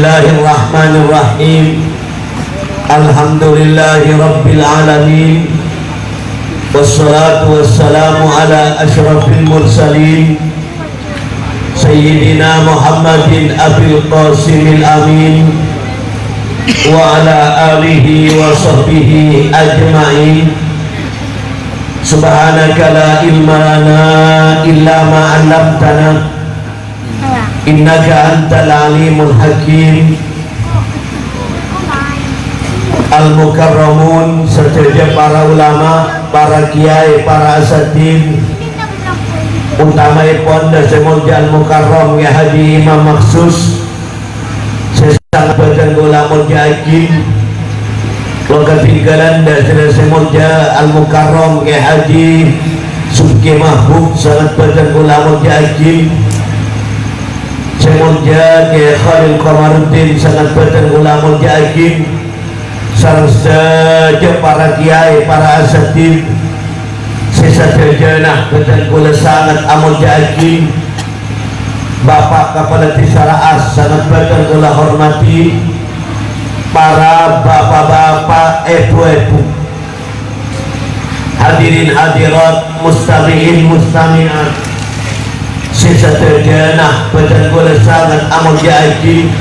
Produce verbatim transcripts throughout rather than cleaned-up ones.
Bismillahirrahmanirrahim. Alhamdulillahirabbil alamin. Wassalatu wassalamu ala asyrafil mursalin, Sayyidina Muhammadin Abil Qasimil Amin, wa ala alihi wa sahbihi ajma'in. Subhanaka la ilma lana illa ma 'allamtana, innaka antal alimul hakim. Al-mukarramun, sadhâjâ para ulama, para kiai, para asatidz, utamaèpon dhâ' sè molja Al-Mukarram Kiai Haji Imam Maksus, sè sanget bhâdhân kaulâ molja'aghi. Lo' katinggalan dhâ' sè molja Al-Mukarram Kiai Haji Subki Mahbub, sanget bhâdhân kaulâ molja'aghi. Sè molja Kiai Khalil Komarudin, sanget bhâdhân kaulâ molja'aghi. Sareng sadhâjâ para kiai, para asatidz, sè sadhâjâna bhâdhân kaulâ sanget amolja'aghi. Bapa' Kapala Dhisa Ra'as, sanget bhâdhân kaulâ hormadhi. Para bapa'-bapa', èbhu-èbhu, hadirin hadirat, mustami'in mustami'at, sè sadhâjâna bhâdhân kaulâ sanget amolja'aghi.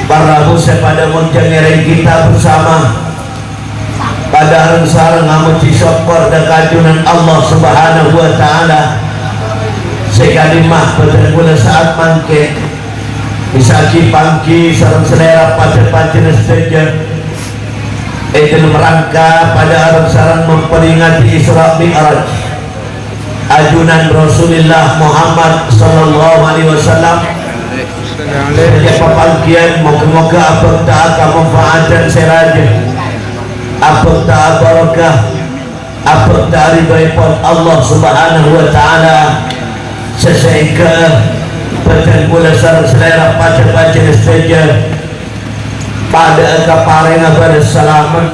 Para rabu sè padâ molja ngèrèng kita bersama, padâ reng-sareng ngamojhi sokkor dhâ' ka Junjunan Allah Subhanahu wa Ta'ala, sè ka'dimma bhâdhân kaulâ sa'at mangkèn bisa aghi-pangghi sareng salèra padâ-padâna sadhâjâ è dâlem rangka padâ reng-sareng memperingati Isra Mi'raj ajunan Rasulullah Muhammad sallallahu alaihi wasallam. Sadhâjâ papangghiyân moghâ-moghâ abhâkta kamanfaatan sè rajâ, abhâkta barokah, abhâkta ridhoèpon Allah Subhanahu wa Ta'ala, sè saèngghâ bhâdhân kaulâ sareng salèra padâ-padâna sadhâjâ padâ'â kaparèngnga bârâs salamet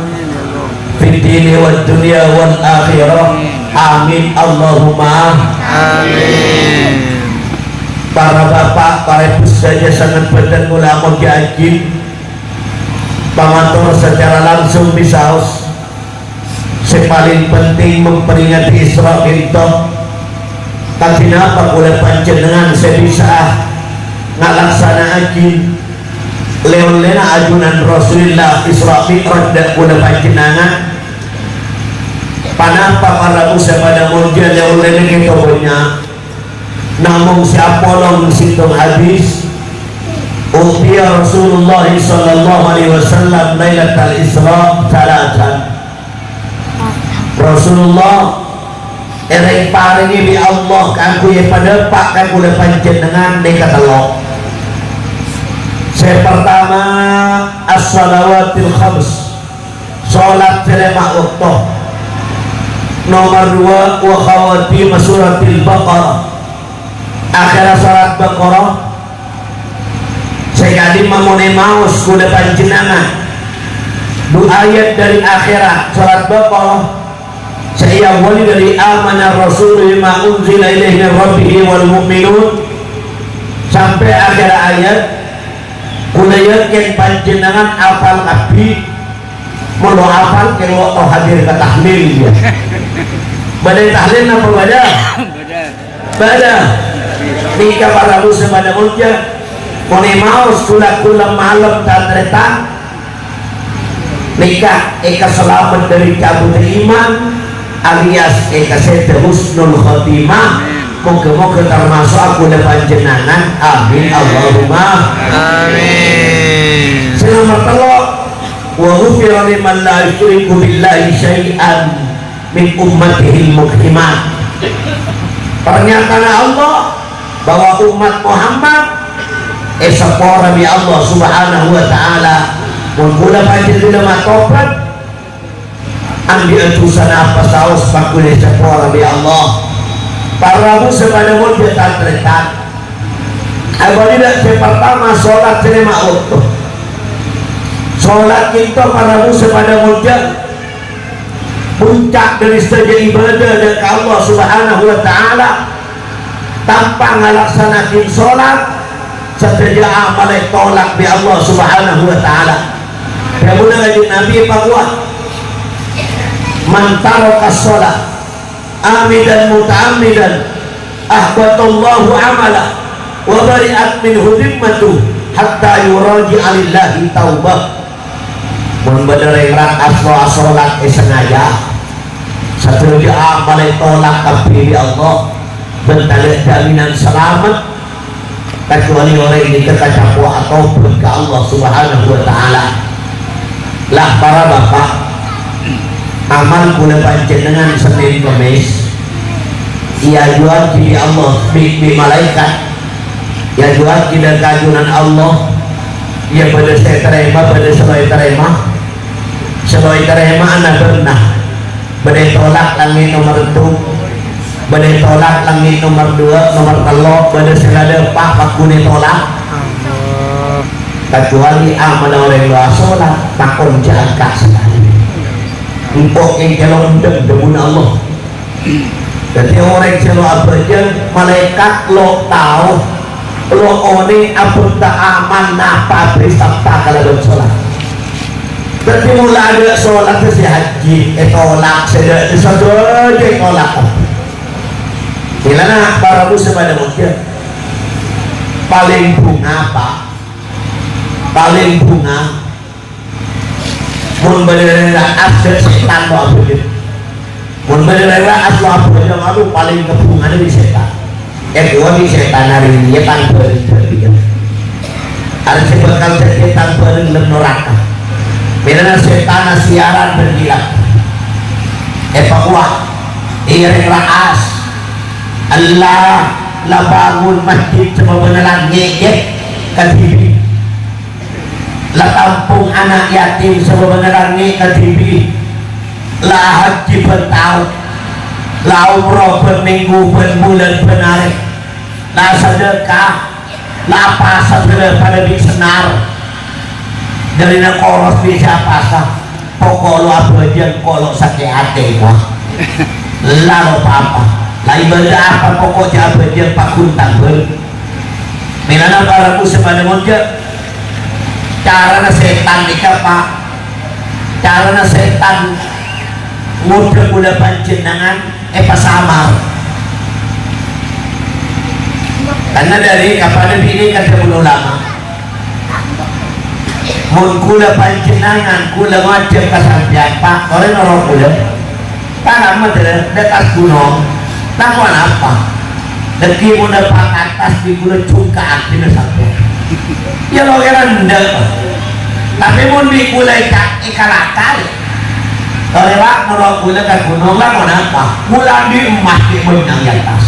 fid dini wad dunya wal akhirah. Amin, Allahumma amin. Para bapa', para èbhu sadhâjâ sanget bhâdhân kaulâ amolja'aghi. Pamator sacara langsung bisaos. Sè palèng penting memperingati Isra ka'dinto. Kadhi napa kaulâ panjhennengngan sè bisa ngalaksana'aghi lè-ollèna ajunan Rasulullah Isra Mi'raj dhâ' kaulâ panjhennengngan? Ponapa para rabu sè padâ molja lè-ollèna kèto bânnya'? Namong sè apolong sèttong hadis, "U'tiya Rasulullah sallallahu alaihi wasallam lailatal Isra thalathan." Rasulullah èrèng-parèngè bi' Allah kaangghuy èpadâpa' ka kaulâ panjhennengngan nèka tello'. Sè partama, as-salawatil khams. Salat sè lèma' bâkto. Nomer duwâ', wa khawatima suratil Baqarah. Akhèrra surat Baqarah. Sè ka'dimma mon èmaos kaulâ panjhennengngan, du ayat dâri akhèrra surat Baqarah, sè èawwali dâri amanar rasulu bima unzila ilaihi min rabbihi wal mu'minun, sampè' akhèrra ayat, kaulâ yakin panjhennengngan apal kabbhi. Mon lo' apal, kèng lo' tao hadir ka tahlil, ya. Bâdâ tahlil napa bâdâ? Bâdâ. Nèka para rabu sè padâ molja. Mon èmaos ghulâ-ghulâ malem tan-tarètan. Nèka èkasalamet dâri cabut iman, alias èkasèdhâ husnul khotimah. Moghâ-moghâ tamaso'a kaulâ panjhennengngan. Amin, Allahumma amin. Sè nomer tello', "Wa ghufira liman la yusyriku billahi syai'an min ummatihil muqimah." Pernyataan Allah bahwa umat Muhammad èsapora bi' Allah Subhanahu wa Ta'ala. Mon kaulâ panjhennengngan tobat, andi'â dhusa napa saos paghun èsapora bi' Allah. Para rabu sè padâ molja tan-tarètan. Abâlina sè partama, salat sè lèma' bâkto. Salat ka'dinto para rabu sè padâ molja, puncak dâri sadhâjâ ibâdâ dhâ' ka Allah Subhanahu wa Ta'ala. Tanpa ngalaksana'aghi salat, Sadhâjâ amal ètolak bi' Allah Subhanahu wa Ta'ala. Dhâbuna Kanjeng Nabi, èpakowat, "Man taraka shalah amidan muta'ammidan, ahbatallahu amalah, wa bari'at minhu dhimmatuh, hatta yuraji'a lillahi taubah." Mon bâdâ rèng rakas lo asolat èsangajâ, sadhâjâ amal ètolak kabbhi bi' Allah, bân tadâ' jaminan salamet, kacuali orèng nèka kacapo'a atobhât ka Allah Subhanahu wa Ta'ala. Lah, para bapa', amal kaulâ panjhennengngan Sennèn Kemmès, èajuwâghi bi' Allah, bi', bi' malaèkat, èajuwâghi dâ' ka Junjungan Allah, iyâ bâdâ sè ètarèma, bâdâ sè lo ètarèma. Sè lo ètarèma ana' bârna. Bâdâ ètolak langngè' nomer settong, bâdâ ètolak langngè' nomer duwâ', nomer tello', bâdâ sè la dâpa' pagghun ètolak. Allah. Kacuali amalla orèng lo asolat, makon jhâ' angka' sakalè. Engko' èngghi lo endhem dhâbuna Allah. Dhâddhi orèng sè lo abhâjâng, malaèkat lo tao, lo onèng abhânta amal napa bhâi sabâ kalabân solat. Dhâddhi mon la adâ' solat sè hajji ètolak, sè dâ-, sè sadhâjâ ètolak. Mèlana para muslim padâ mojâ. Palèng bhunga, Pak. Palèng bhunga. Mon bâdâ rèng rakas, sètan lo abhâjâng. Mon bâdâ rèng rakas lo abhâjâng, adu, palèng kabhungana bi' sètan. Èkowa bi' sètan arèya, tang bhâreng bâriyâ. Arèya sè bhâkal dhâddhi tang bhâreng lem noraka. Mèlana sètan siyaran bân gila. Èpakowa, è rèng rakas. Allah la bângon masjid sabâbâna langngè', ghi, kadhibi'. La tampong ana' yatim sabâbâna langngè' kadhibi'. La hajji bân tao. La umroh bân mènggu bân bulân bân arè. La sadâka. La apasa sadhâjâ padâ bi' sennar. Dârina koros bi' sè apasa. Poko' lo abhâjâng, ko' lo sakè' atè, wah. La lo pa-apa. La ibâdâ apa poko' jhâ' abhâjâng paggun tambhâl. Mèlana para muslim padâ mojâ. Carana sètan nèka, Pak. Carana sètan ngodâ kaulâ panjhennengngan èpasamar. Karna dâri kapadâ binè' ka dhâbuna ulama. Mon kaulâ panjhennengngan, kaulâ ngajhâk ka sampèyan, Pak, torè noro' kaulâ. Tang amma dâ-, dâ' attas ghunong. Tang ponapa? Dhâggi' mon dâpa' ka attas, bi' kaulâ jhungka'aghi ka sampèyan. Iyâ, lo' kèra endâ', Pak. Tapè mon bi' kaulâ èca-, èkalakar, torè, Pak, noro' kaulâ ka ghunong, la ponapa? Kaulâ andi' emmas ghi' bânnya' è attas.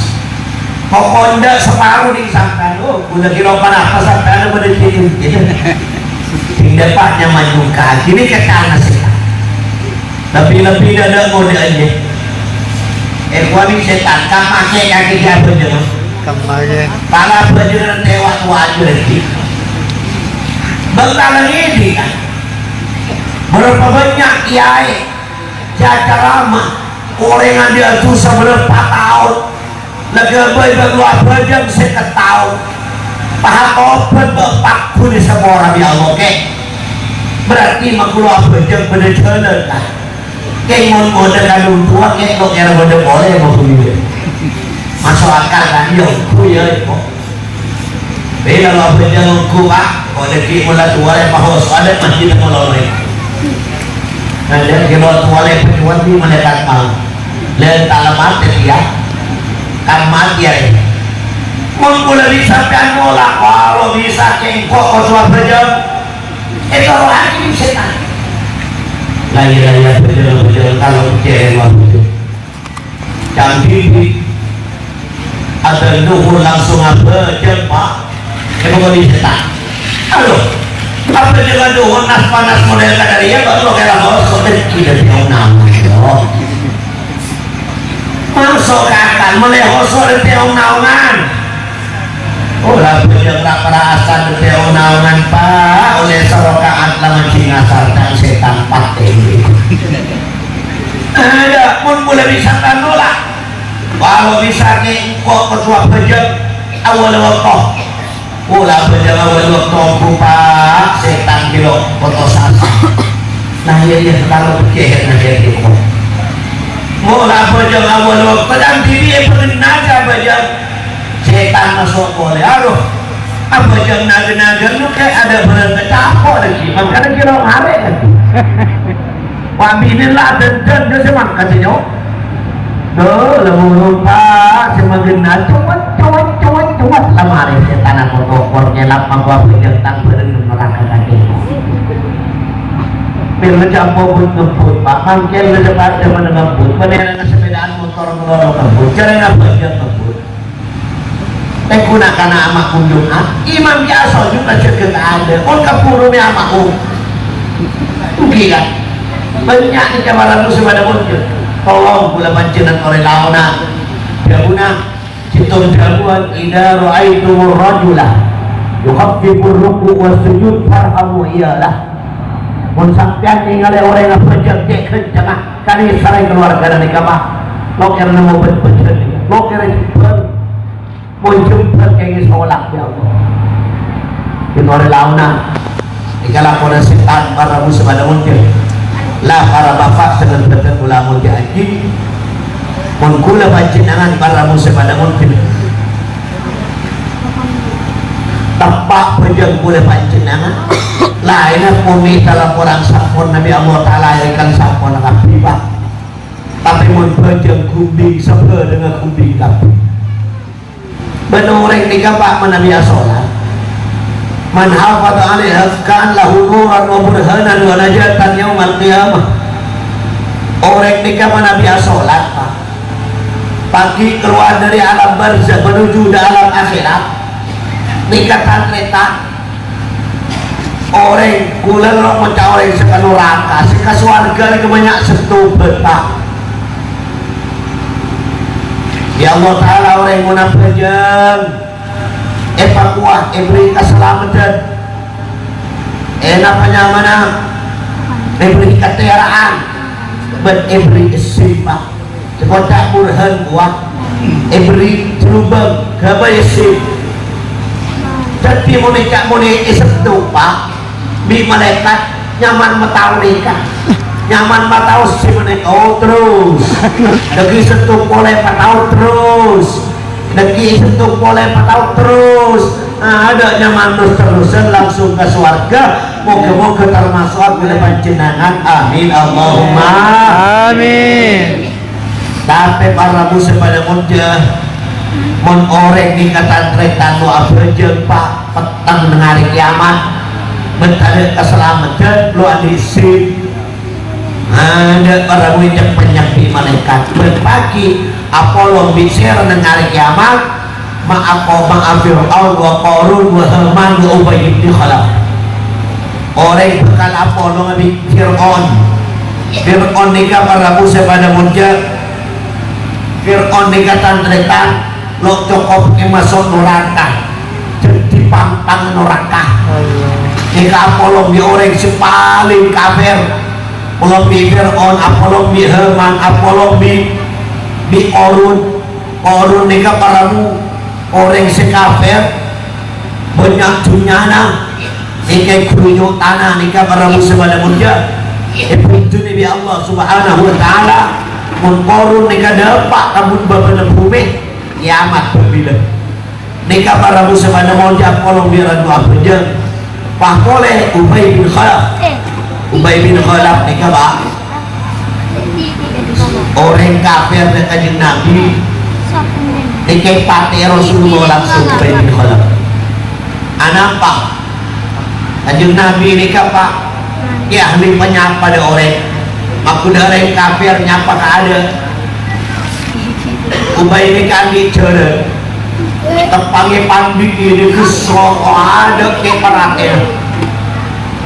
Pokok endâ' saparo neng sampèyan. Oh, kaulâ kèra ponapa sampèyan bâdâ cè'-cè'. Sèngghâ, Pak, nyamana jhungka'aghi, nèka carana sètan. Lebbi-lebbi dâ' ngodâ'â, yâ. Èkowa bi' sètan, kamma kè kakè jhâ' abhâjâng. Kamma kè. Pala abhâjâng rèng tèwa' towa jâ rèng. Bhâkal ngèdhing, kan? Bârâmpa bânnya' kiyaè jhâ' ceramah, orèng andi' adusa bârâmpa taon. La ghâbây bân lo abhâjâng sèket taon. Pas atobhât bâ' paggun èsapora bi' Allah, kè. Berarti ma' lo abhâjâng bâdâ jhâlân, kan? Kè mon bâdâ kalontowan, kè, lo' kèra bâdâ polè, ma' bhuniyâ. Maso' akal, kan? Iyâ, ongghu, yâ, èko. Bhâi, la lo abhâjâng ongghu, Pak. Ko' dhâggi' mon la towa lè pahoso, adâ' masjid mololè. Nah, dhâggi' mon towa lè pacuwan bi' malaèkat maot. Lè ta' la matè, yâ. Kan matè, yâ. Mon kaulâ bi' sampèyan mola, kalau bisa kèngko' kodhu abhâjâng. Ètoro'aghi sètan. La, iyâ, la, iyâ, abhâjâng, abhâjâng, kalau kèra abhâjâng. Jam dhibi'. Adzan dhuhur langsung abhâjâng, Pak. Èpakon sètan. Aduh. Abhâjâng dhuhur nas-panas model kadâriyâ, bâ'na lo' kèra hoso, dhâggi' dhâddhi onang, yo. Maso' ka akal, mèlè hoso dhâddhi onang-onangan. Oh, la abhâjâng ra-para'asan dhâddhi onang-onangan, Pak. Ollè saraka'at la manjing asar, tang sètan patè. Adâ', mon kaulâ bisa tanola. Walau bisa kèngko' kodhu abhâjâng awwal wakto. Mola abhâjâng awwâl bâkto ongghu, Pa', sètan ghi' lo' poto sasa. Nah, iyâ, iyâ, tang pèkkèr, nah, iyâ, iyâ. Mola abhâjâng awwâl bâkto, jhâ' dhibi' èpaghenna jhâ' abhâjâng. Sètan maso' polè. Aduh, abhâjâng naga-naga lu kè' adâ' bhârâng kacapo' lagi. Mangkana ghi' lo' ngarè' lagi. Wa' binè la dendam, jhâ' sè mangkat, sè nyo. Duh, la moro, Pa', sè maghenna, cowat, cowat, cowat, cowat, la marè sètanna kotokor nyelap mangko abhâjâng tang bhâreng neraka kakè. Pèlè jhâ' ampon ngebbhut, Pa', mangkèn la jhâ' padâ ngebbhut, bânnè sepèdaan motor ngeloro ngebbhut, jhârèng abhâjâng ngebbhut. Tèngghuna kana' ama' kunjung, ah. Imam biasa juga jaga keadaan. Mon kaburu mè ama' ku. Rugi, kan? Bânnya' nèka para muslim padâ monjur. Tolong kaulâ panjhennengngan orèng laona. Dhâbuna, sèttong dhâbuwân, "Idza ra'aitumur rajula yukhaffifur ruku' was sujud farhamu iyalah." Mon sampèyan nèngalè orèng abhâjâng cè' ghâncengnga, kanèsarè kalowarghâna nèka, Pa'. Lokèr nemmo bân-bâjân nèka. Lokèr jembhâr. Mon jembhâr kèngèng solat, ya Allah. Ghun orèng laona. Nèka lakona sètan, para muslim padâ monjur. La, para bapa' sareng bhâdhân kaulâ molja'aghi. Mon kaulâ panjhennengngan, para muslim padâ monjur. Teppa' bhâjâng kaulâ panjhennengngan, laènna komè' talaporang samponna bi' Allah Ta'ala èkan samponna kabbhi, Pa'. Tapè mon bhâjâng gumbing, sabhârângnga gumbing kabbhi. Bân orèng nèka, Pa', manabi asolat, "Man hafadha 'alaiha kana lahu nuran wa burhanan wa najatan yaumal qiyamah." Orèng nèka manabi asolat, Pa', paghi' kalowar dâri alam barzakh menuju dâ-, alam akhèrat, nèka tan-tarètan. Orèng, kaulâ lo' ngoca' orèng sè ka noraka, sè ka sowarghâ nèka bânnya' sè tobat, Pa'. Ya Allah Ta'ala, orèng mon abhâjâng, èpakowa, èbherri' kasalameddhân. Ènapa nyamana? Èbherri' katèra'an, bân èbherri' èsè, Pa'. Sè koca' burhan kowa, èbherri' jhulubâng, ghâbây èsè. Dhâddhi, mon èca' mon è-, èsèttong, Pa', bi' malaèkat nyaman matao nèka. Nyaman matao sè manèka, oh, terros. Dhâggi' sèttong polè patao terros. Dhâggi' sèttong polè patao terros. Nah, adâ' nyaman terros-terrosan langsung ka sowarghâ. Moghâ-moghâ tamaso' kaulâ panjhennengngan. Amin. Allahumma. Amin. Tapè para muslim padâ monjur, mon orèng nèka tan-tarètan lo' abhâjâng, Pa', pettheng neng arè kèyamat, bân tadâ' kasalameddhân, lo' andi' sin. Adâ' para murid nyep-, nyeppi malaèkat, bân paghi' apolong bi' sèra neng arè kèyamat, ma' ako-, ma'a Fir'aun wa Qarun wa Haman wa Ubay bin Khalaf. Orèng bhâkal apolong bi' Fir'aun. Fir'aun nèka para muslim padâ monjur. Fir'aun nèka tan-tarètan lo' cokop èmaso' noraka. Dhâddhi pang-pang noraka. Nèka apolong bi' orèng sè palèng kafir. Apolong bi' Fir'aun, apolong bi' Haman, apolong bi', bi' Qarun. Qarun nèka para mu-, orèng sè kafir, bânnya' dhunnyana, nèka è ghurunyo' tana nèka para muslim padâ monjur, èbhunjuna bi' Allah Subhanahu wa Ta'ala. Mon Qarun nèka dâpa' ka bun-, bâbâna bhumè, kèyamat bâbilâ. Nèka para muslim padâ monjur, apolong bi' ratu abhâjâng. Pas polè Ubay bin Khalaf. Ubay bin Khalaf nèka, Pa', orèng kafir dâ' Kanjeng Nabi. Nèka èpatè'è Rasulullah langsung, Ubay bin Khalaf. Anapa? Kanjeng Nabi nèka, Pa', kè ahli panyapa dâ' orèng. Makkè dâ' orèng kafir nyapa ka adâ'. Ubay nèka andi' jhârâng. Teppa'na pandhi' ini gesso, adâ' kè paratèna.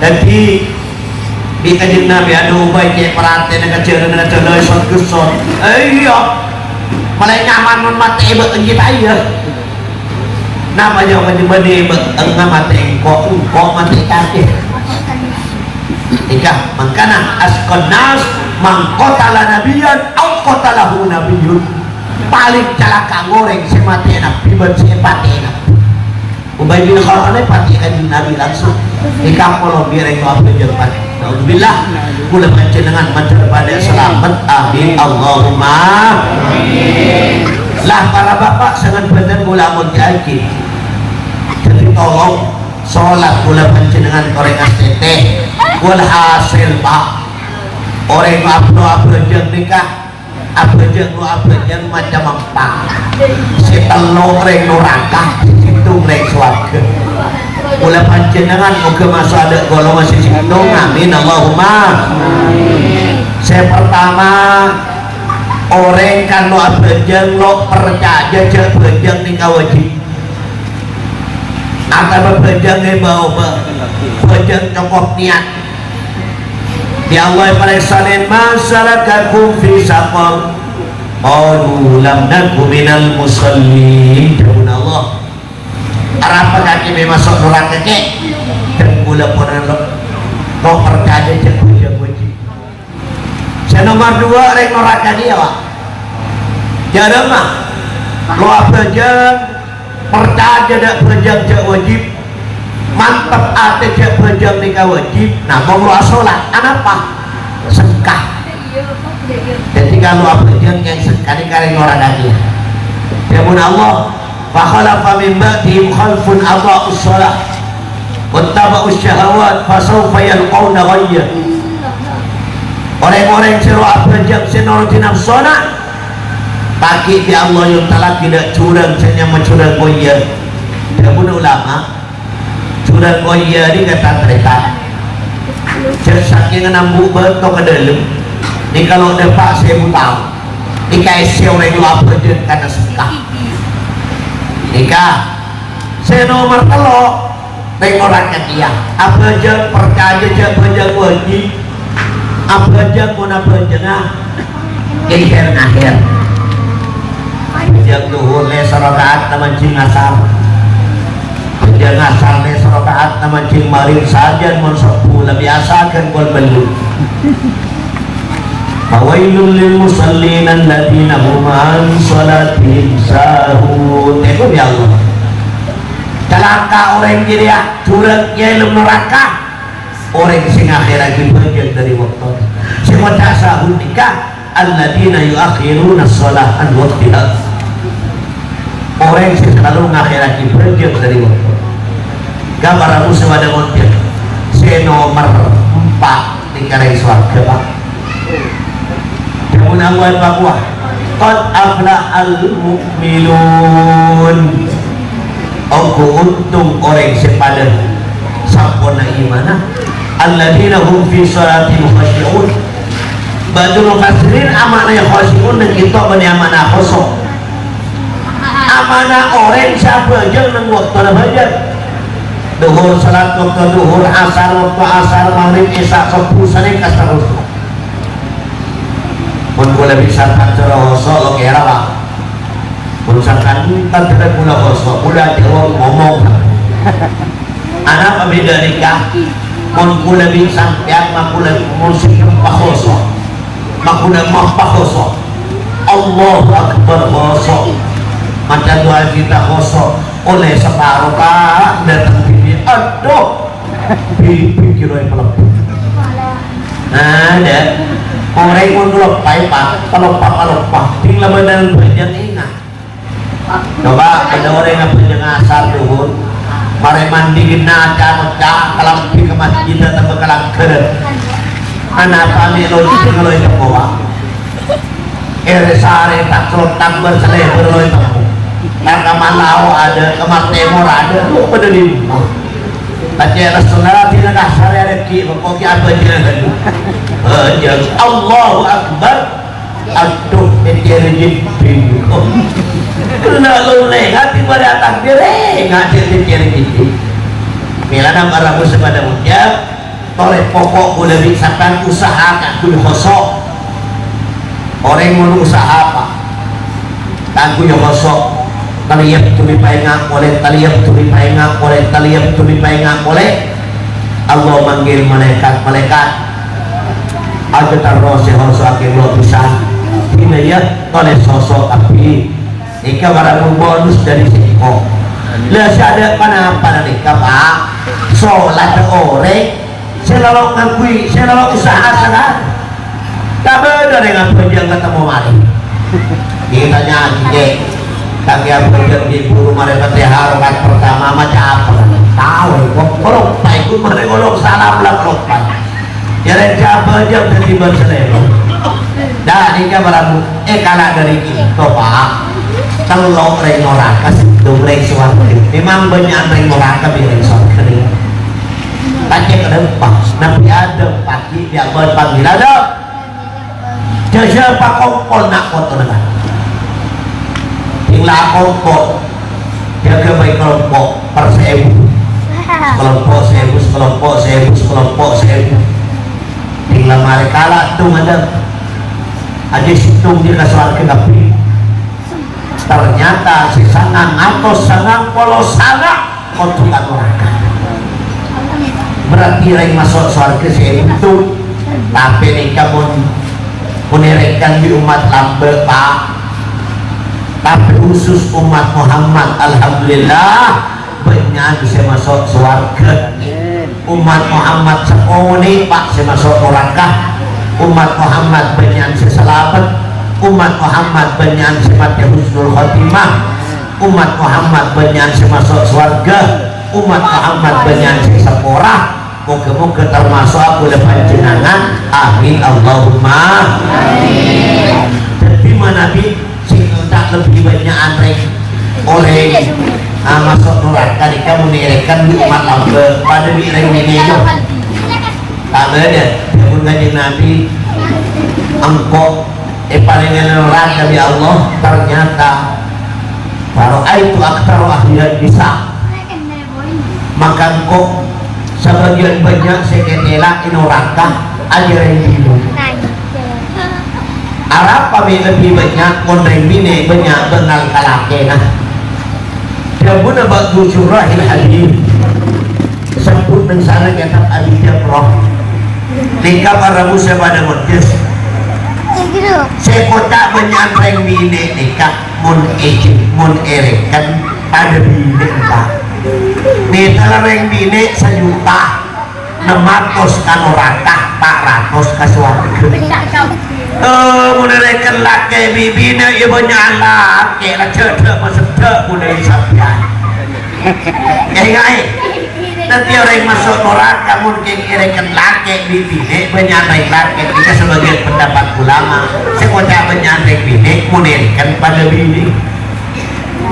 Dhâddhi, bi' Kanjeng Nabi, "Adhu, Ubay, kè paratèna ka jhârângnga jhârâng sot-gesso." "Eh, iyâ. Malè nyaman mon matè bâ'na ghi' ta' iyâ?" "Napa jâwâbbhâ bâ'na, bâ'na matè engko', engko' matè kakè?" Nèka, mangkana, "Asyqan nas man qatala nabiyyan aw qatalahu nabiyyun." Palèng calaka' orèng sè matè'è nabbhi bân sè èpatè'è nabbhi. Ubay bin Khalaf nèka pati Kanjeng Nabi langsung. Nèka polo bi' rèng lo abhâjâng pati. Naudzubillah. Kaulâ panjhennengan mandhâr padâ salamet. Amin. Allahumma. Lah, para bapa', sè bhâdhân kaulâ amolja'aghi. Dhâddhi tolong, solat kaulâ panjhennengan torè ngastètè. Walhasil, Pak, orèng lo abhâjâng nèka, abhâjâng lo abhâjâng macem empa'. Sè tello' rèng noraka, sè sèttong rèng sowarghâ. Kaulâ panjhennengan moghâ maso' adâ' golongan sè sèttong. Amin, Allahumma. Sè partama, orèng kan lo abhâjâng lo parcajâ jhâ' bhâjâng nèka wajib. Atabâ bhâjâng è bâ-obâ, bhâjâng cokop niyat. Bi' Allah èparèksanè, "Ma salakakum fi saqar?" Qalu, "Lam naku minal musallin." Dhâbuna Allah, "Arapa kakè mè' maso' noraka, Kè?" Dhâng kaulâ pon lo, lo parcajâ jhâ' bhâjâng wajib. Sè nomer duwâ', rèng noraka kèya, Pak. Jhâ' remma, lo abhâjâng, parcajâ dâ' bhâjâng jhâ' wajib, mantep atè jhâ' bhâjâng nèka wajib, namong lo asolat. Anapa? Sengka. Dhâddhi, kan lo abhâjâng sè sengka nèka rèng noraka kèya. Dhâbuna Allah, "Fa khalafa min ba'dihim khalfun adha'us shalah wattaba'us syahawat fasawfa yalqauna ghayya." Orèng-orèng sè rowa abhâjâng sè norodhi napsona, ta' ghi' bi' Allah èontallaghi dâ' jhurâng sè nyama jhurâng Ghayya. Dhâbuna ulama, jhurâng Ghayya nèka tan-tarètan. Jhâ' sakènga ambu' bâto ka dâlem, nèka lo dâpa' sèbu taon. Nèka èssè orèng lo abhâjâng kana sengka. Nèka sè nomer tello', rèng noraka kèya. Abhâjâng parcajâ jhâ' bhâjâng wajib. Abhâjâng mon abhâjângnga, kèng akhèr-akhèr. Bhâjâng dhuhur lè' saraka'at ta' manjhing asar. Bhâjâng asar lè' saraka'at ta' manjhing maghrib, sajân mon sobbhu la biyasa ghân kol bâllu'. "Fawailul lil musallin alladzina hum an shalatihim sahun." Èko, ya Allah. Calaka' orèng jârèya, jhurâng è dâlem naraka. Orèng sè ngakhèrraghi bhâjâng dâri bâktona. Sè maca sahun nèka, "Alladzina yuakhiruna shalah an waqtiha." Orèng sè salalu ngakhèrraghi bhâjâng dâri bâktona. Gambar Abu Sawadah Montir. Sè nomer empa' nèka rèng sowarghâ, Pak. Dhâbuna Allah Ta'ala, "Qad aflahal mu'minun." Ongghu ontong orèng sè padâ samponna imanna. "Alladzina hum fi shalatihim khashi'un." Ba'dul mufassirin amakna khashi'un nèng kènto bânnè amakna khusyu'. Amakna orèng sè abhâjâng nèng bâktona bhâjâng. Dhuhur, salat bâkto dhuhur, asar bâkto asar, maghrib, isya, sobbhu, sanèka saterrosna. Mon kaulâ bi' sampèyan soro khusyu', lo kèra, Pak. Mon sampèyan tadâ' kaulâ khusyu', kaulâ ajâwâb ngomong. Anapa bhidhâ nèka? Mon kaulâ bi' sampèyan, ma' kaulâ mon sè empa' khusyu'. Ma' kaulâ empa' khusyu'. Allahu Akbar khusyu'. Maca doa iftitah khusyu'. Ollè saparo, Pak, dâteng dhibi'. Adhu. Bi-, bi' kèra èpalebbi. Nah, dâ'. Orèng mon kaloppaè, Pak, kaloppa-kaloppa. Dhing la bâdâna bhâjâng enga'. Coba, bâdâ orèng abhâjâng asar dhuhur. Marè mandi ghenna' ca-ngoca', kalambhi ka masjid, atamba ka langghâr. Anapa mè' lo jhâ' lo ètemmo, Pak? Èrè-sarè ta' colo'na bâr-salèbâr lo ètemmo. Ka kamma lao adâ', kamma tèmor adâ', lo padâ dimma. Pacè' lessona dina kasar è règhi, bâkto ghi' abhâjâng. Bhâjâng. Allahu Akbar. Adhu, tètèrè jèddhing. Kena lo lènga' di bârâ' takbir, eh, ngajhi tètèrè jèddhing. Mèlana para muslim padâ ngucap, Torè pokok kaulâ bi' sampèyan usaha kaangghuy khusyu'. Orèng mon usaha apa? Kaangghuy khusyu'. Talèyep tuli paènga' polè, talèyep tuli paènga' polè, talèyep tuli paènga' polè. Allah manggil malaèkat, "Malaèkat, ajâ terro sè khusyu' akèng lo' bhisan. Dina, yâ, tolè sosok kabbhi." Nèka para bonus dâri sèngko'. Lah, sè adâ' panapa nèka, Pak? Solat orèng sè lolo ngangghuy, sè lolo usaha sakalè. Ta' bâdâ rèng abhâjâng katemo marè. Ètanya'aghi, Kè, ta' kè abhâjâng ghi' buru marè Fatihah rakaat pertama maca apa? Tao, kok loppa, iku marè ngolok salam la loppa. Jârèya abhâjâng dhâddhi bân salèro. Dâ' nèka para bu, è kala' dâri kèto, Pak. Tello' rèng noraka, sèttong rèng sowarghâ. Memang bânnya'an rèng noraka bi' rèng sowarghâ nèka. Tacè' ka dâpa', Nabbhi Adam paghi' bi' Allah èpangghil, "Adam!" Jhâ-jhâ pakompol na' potona, Pak. Dhing la akompol, jâgâ bhâi kalompo' per sèbu. Kalompo' sèbu, kalompo' sèbu, kalompo' sèbu. Dhing la marè kala' tong adâ'. Ajâ sèttong jâ ka sowarghâ kabbhi. Ternyata sè sangang atos sangang polo sanga' kodhu ka noraka. Berarti rèng maso' sowarghâ sè èbuntung. Tapè nèka mon, mon èrèkan bi' ommat lambâ', Pak. Tapè khusus ommat Muhammad, alhamdulillah, bânnya'an sè maso' sowarghâ. Ommat Muhammad sakonè', Pak, sè maso' noraka. Ommat Muhammad bânnya'an sè salamet. Ommat Muhammad bânnya'an sè matè husnul khotimah. Ommat Muhammad bânnya'an sè maso' sowarghâ. Ommat Muhammad bânnya'an sè sapora. Moghâ-moghâ tamaso' kaulâ panjhennengngan. Amin, Allahumma. Amin. Dhâddhi, manabi sè ta' lebbi bânnya'an rèng orèng, ah, maso' noraka nèka mon èrèkan bi' ommat lambâ', padâ bi' rèng binè', yo. Ta' bâdâ, dhâbuna Kanjeng Nabi, "Engko' èparèngè noraka bi' Allah, ternyata, fara'aitu aktsara ahlihan nisa." Maka engko' sabâgiyân bânnya' sè èkatèla è noraka ajâ rèng binè'. Arapa mè' lebbi bânnya' mon rèng binè' bânnya' bângal ka lakèna? Dhâbuna ba'du syurrahil hadits, sebbut neng sana kètab Abi Jamrah. Nèka para rabu sè padâ modus. Sè koca' bânnya'an rèng binè' nèka. Mon èjhi-, mon èrèkan padâ binè', Pak. Mèthal rèng binè' sajuta, nem atos ka noraka, pa' ratos ka sowarghâ. Eh, mon èrèkan lakè' bi' binè', iyâ bânnya'an lakè', la jhâdhâ' maseddhâ' mon è sampèyan. Ènga'è. Dhâddhi orèng maso' noraka mon kèng èrèkan lakè' bi' binè', bânnya'an rèng lakè', nèka sabâgiyân pendapat ulama. Sè koca' bânnya'an rèng binè', mon èrèkan padâ binè'.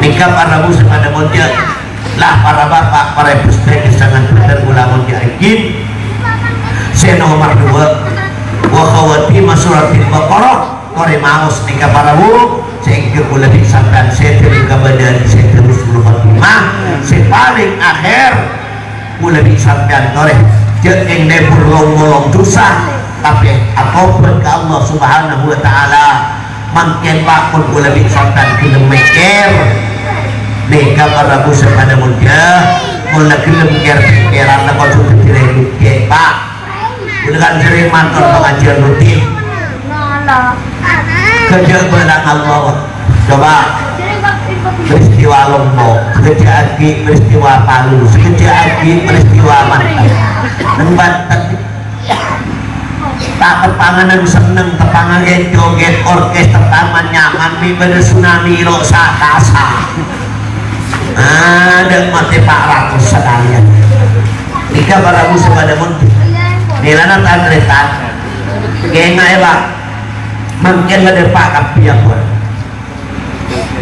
Nèka para rabu sè padâ modus. Lah, para bapa', para èbhu sadhâjâ sè sangat bhender kaulâ modus aghin. Sè nomer duwâ', wa khawatima suratil Baqarah. Torè maos nèka para bu, sehingga kaulâ bi' sampèyan sè dhâlem kabâdâ'ân sè dhâlem sepuluh khotimah, sè palèng akhèr kaulâ bi' sampèyan torè jhâ' kèng lebur long-molong dhusa, tapè atobhât ka Allah Subhanahu wa Ta'ala. Mangkèn, Pak, mon kaulâ bi' sampèyan ghellem mèkkèr, nèka para bu sè padâ modus, mon la ghellem kèr-pèkkèran la kodhu dhâddhi rèng dhugghè', Pak. Kaulâ kan serrèng mator pangajiân rutin. Ghâjâ' bâlâna Allah. Coba. Peristiwa Lombok, ghâjâ'aghi peristiwa Palu, ghâjâ'aghi peristiwa Banten. Neng Banten. Ta' teppangan senneng, teppangan joget, orkes teppangan nyaman, mè' bâdâ tsunami lo' sa-kasa. Adâ' matè pa' ratos sakalèyan. Nèka para bu sè padâ mon. Mèlana tan-tarètan. Kènga'è, Pak. Mangkèn la dâpa' kabbhi, ya, Pak.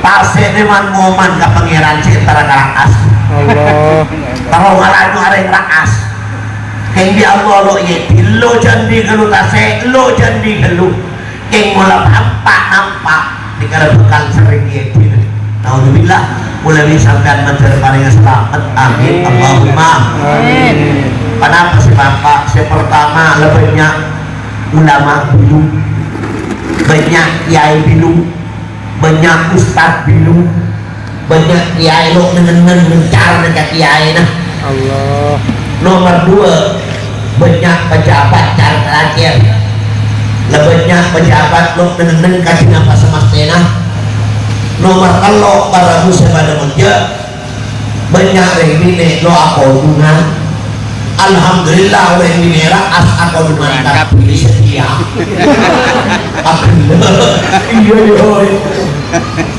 Pasè'na man-ngoman ka Pangèran sè èntara ka Ra'as. Allah. Terro ngalaju arèng Ra'as. Kèng bi' Allah lo' èyèdin, lo' jhân bi' ghâllu tasè', lo' jhân bi' ghâllu. Kèng mola bâpa' nampa', nèka la bhâkal serrèng èyèdin. Naudzubillah, kaulâ bi' sampèyan mandhâr parèngè salamet. Amin. Allahumma. Amin. Ponapa sè bâpa'? Sè partama, la bânnya' ulama bilu, bânnya' kèyaè bilu, bânnya' ustad bilu, bânnya' kèyaè lo' neng-enneng mencar nèka kèyaèna. Allah. Nomer duwâ', bânnya' pejabat car-kacèr. La bânnya' pejabat lo' neng-enneng ka dinapa samastèna. Nomer tello', para bu sè padâ modus, Bânnya' rèng binè' lo' akodhungan. Alhamdulillah, orèng binè' ra as akodhungan kabbhi satèya. Aghellâ'. Iyâ, iyâ, iyâ.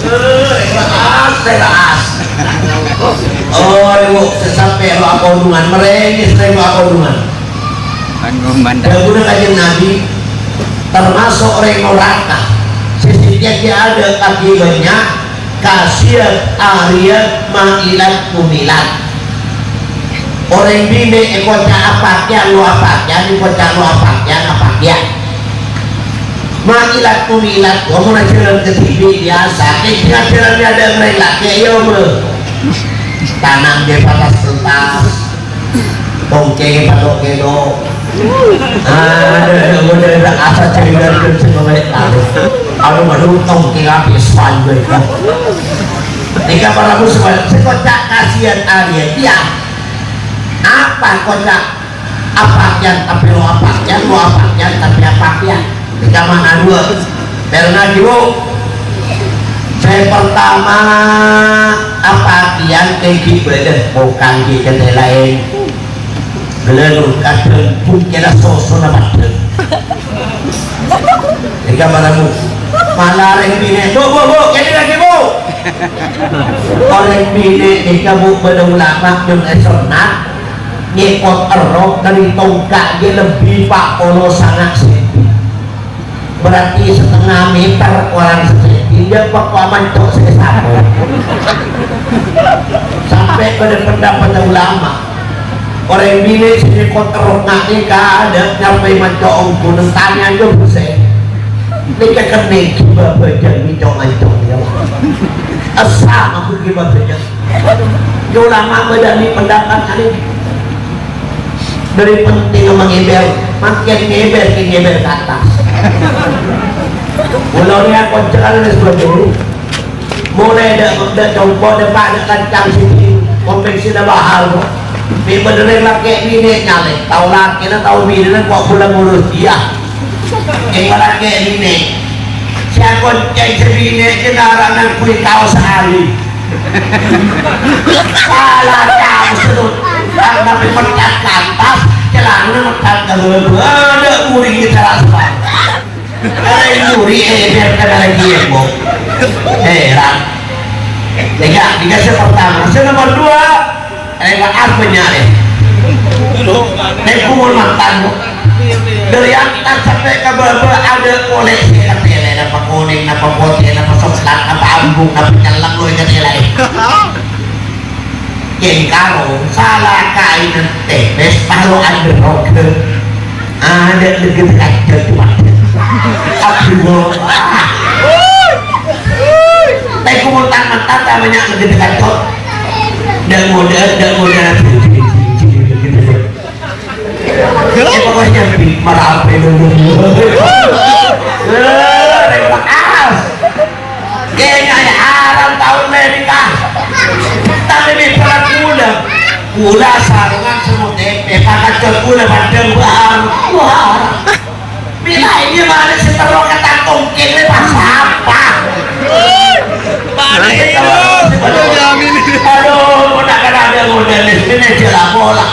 Eh, ra as, ra as. Oh, Bu, sè sampè' lo' akodhungan, marèngès rèng lo' akodhungan. Tanggung mandhâr. Dhâbuna Kanjeng Nabi, tamaso' orèng noraka, sè satèya ghi' adâ' kabbhi bânnya', kasiyat ariyat ma'ilat mumilat. Orèng binè' èkoca' apakèyan, lo' apakèyan, èkoca' lo' apakèyan, apakèyan. Ma'ilat mumilat, omorra jhâlân kadhibi' biyasa, kèng jhâlân adâ' orèng lakè', iyâ, omor. Tanang dâri patas-pentas. Tongkèng patok kèlo. Ah, adâ', adâ', adâ', adâ', asa cerita kerja kembali tahu. Aduh, aduh, tongkèng habis panjang. Nèka para muslimin, sè koca' kasiyat ariyat, iyâ. Apa koca'? Apakèyan, tapè lo' apakèyan, lo' apakèyan, tapè apakèyan. Nèka ma'na duwâ'. Pèrèngnga ghi, Bu. Sè partama, apakèyan kèng ghi' bâdâ, bukan ghi' katèlaè. Ghellâ' kadhâng bungkèna sosona padâ. Nèka ma'na, Bu. Mala rèng binè', Bu, Bu, Bu, kènè lagi, Bu. Orèng binè' nèka, Bu, bâdâ ulama nyong èsonnat. Nyèkot èrrok dâri tongka' ghi' lebbi pa' polo sanga' senti. Berarti setengah meter korang sasenti, iyâ pokok manco' sè sapo. Sampè' bâdâ pendapat ulama. Orèng binè' sè nyèkot èrrok nga' nèka adâ' nyampai manco' ongghu, nèng tanya jhâ' bhusè. Nèka kennèng ghibâ bhâjâng manco'-manco', iyâ. Essa aku ghibâ bhâjâng. Ulama bâdâ pendapat kali. Dâri pentingnga mangèbèr, makin ngèbèr, kèng ngèbèr ka attas. Mula rèya koca'an wis bâdâ. Molaè dâ', dâ' compo', dâ' pa', dâ' kancang siti, kompleksina bahal, kok. Mè' bâdâ rèng lakè' binè' nyalè, tao lakèna, tao binèna, kok bulâ ngurus iyâ. Èngoraghi binè'. Sè akoncèng sè binè' jâ' narana ngangghuy kaos Ali. Sala kaos terus. Tapi mèttat ka attas, celanana mèttat ka bâbâ. Adâ' buri cara sapa? Orèng buri, eh, biar kena lagi ya, Bu. Heran. Tiga, tiga sè pertama. Sè nomor dua, Rèng bâ'ân bânnya' rè. Nèng kumul mantan, Bu. Dâri attas sampè' ka bâbâ adâ' polè sè èkatèlaè, napa konèng, napa potè, napa soklat, napa ambung, napa celleng lo èkatèlaè. Kèng karo sala kaènan tèpès, taro andherrogghâ. Adâ' lèghâddhâ kacot, Pak. Abdullah. Tèng kumul mantan, ta' bânnya' lèghâddhâ kacot. Dâ' modâ, dâ' modâ. Eh, pokoknya, Bi, marapè dulu. Eh, rèng bâ'ân. Kènè' haram taon mènèka. Tapè mè' bârâmma kaulâ. Kaulâ sarongan sè mo tèpè, pakacot kaulâ padâ bâ'ân. Wah. Bilâ ini mana sè terro kata tongkèng lè pas apa? Aduh, nak kan ada modal ini aja lah pola.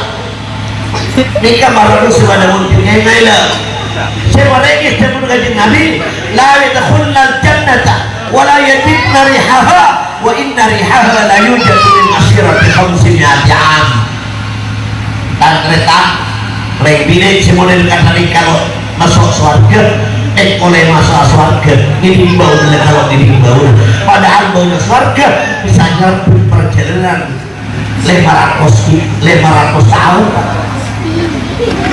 Nèka mara sè padâ mungkin ngèngèng la. Sè parèngès dâbuna Kanjeng Nabi, "La yadkhulnal jannata wa la yajidna rihaha, wa inna rihaha la yujadu min masirati khamsi mi'ati am." Tan-tarètan, rèng binè' sè model kata nèka lo' maso' sowarghâ, eh, ollè maso' sowarghâ, ngèdhing bâuna kalau ngèdhing bâuna. Padahal bâuna sowarghâ bisa nyerebbut parjhâlânan lèma ratos ki-, lèma ratos taon.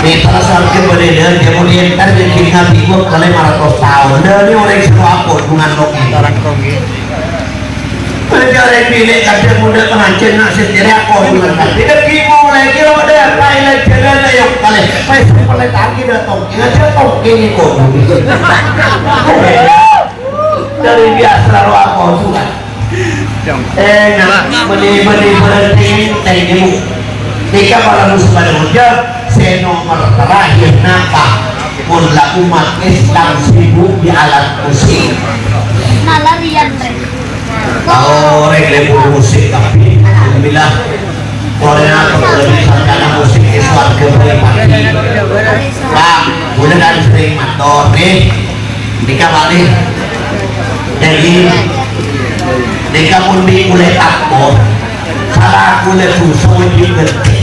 Mètara sowarghâ bâdâ, kemudian kan jadi Nabi Nuh ka lèma ratos taon. Nah, ini orang semua pun dengan Nuh ini. Bâjârè binè' kadhâng modâ pangajiân na' sè tèrè akodunan kadhi. Dhâggi' molaè kèro dâ' paèlè jhâlân ayo kalè. Paè sampellè tagi dâ' tongkèng, ajâ tongkèng èkodu. Dâri biyasa rowa akodunan. Eh, na', bânnè-bânnè bhârântè èntèng, Bu. Nèka para muslim pada hujjah, sè nomer terakhir napa? Mon la umat Islam sibuk di alat musik. Nah, larian, Rek. Oh, rek, lè musik, tapi alhamdulillah. Korèna kaulâ bisa kana musik è sowarghâ bhâi paghi. Pak, kaulâ kan serrèng mator, nèh. Nèka malè. Jadi, nèka mon bi' kaulâ tako', sala kaulâ dhusa wajib ngentè.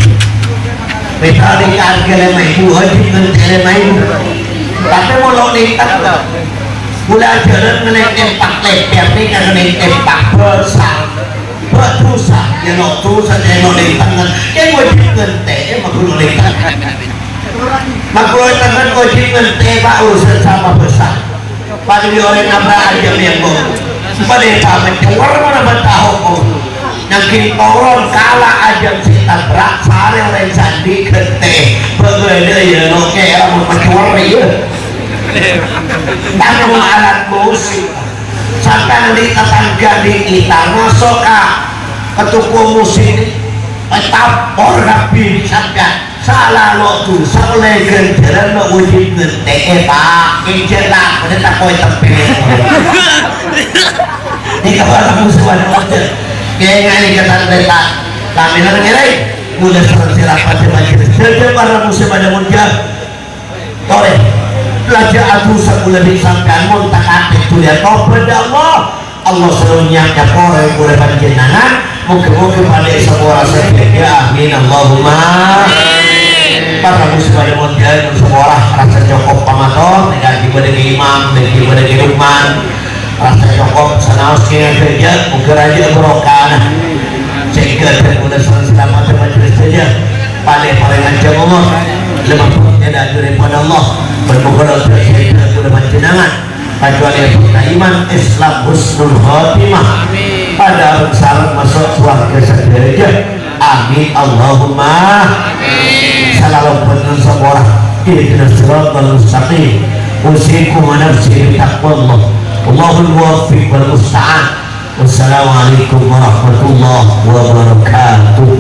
Misal nèka arghâ lèma èbu, wajib ngentè lèma èbu. Tapè mon lo' nèka, kaulâ ajhârân ngennèng tempak lèpèr nèka ngennèng tempak bhâsa. Bâ' dhusa, yâ lo' dhusa, cèno' neng tengnga. Kèng wajib ngentè, ma' ghulâ neng tengnga. Ma' ghulâ neng tengnga wajib ngentè, Pak, urusan sama bhâsa. Padâ bi' orèng nabrak ajâm yâ, Bu. Padâ ta' macowar mana bâ' tahu, Bu. Nangkèng toron kala ajâm sè tabrak, sarè orèng sandi ngentè. Bâ' bâdâ yâ, lo' kèra mon macowar yâ. Tanong alat musik. Sampèyan andi' tatangghâ andi' gitar, maso' ka, ka toko musik, ètapor kabbhi sampèyan. Sala lo' dhusa ollè ghânjhârân lo' wajib ngentè'è, Pak. Kèng jhâ' la, kodhu tako' ètempèlè. Nèka para musibah nonjhâ. Kèng nganè ka tan-tarètan. Lamènan ngèrèng. Mula sareng sè rapat majelis. Jhâ' para musibah nonjhâ. Torè, lajâ adusa kaulâ bi' sampèyan mon ta' katè dhuli atobhât dâ' Allah. Allah selalu nyabâ' kaulâ panjhennengngan. Moghâ-moghâ padâ èsapora sadhâjâ. Amin, Allahumma. Para musibah mon jhâ' sapora rasa cokop pamator, nèka ghi' bâdâ Ki Imam, nèka ghi' bâdâ Ki Lukman. Rasa cokop, sanaos kèya sadhâjâ, moghâ rajâ barokahna. Sehingga dan mudah senang selamat dan majelis saja. Paling-paling panjang umur. Lemah perutnya dan duri pada Allah. Bermoga dosa saya tidak guna panjenengan. Kecuali yang punya iman, Islam, husnul khotimah. Pada sareng masuk swarga sadhâjâ. Amin. Allahumma. Amin. Salam penuh sekolah. Ihdinas siratal mustaqim. Usikum wa nafsi bitaqwallah. Wallahul muwaffiq wal musta'an. Wassalamualaikum warahmatullahi wabarakatuh.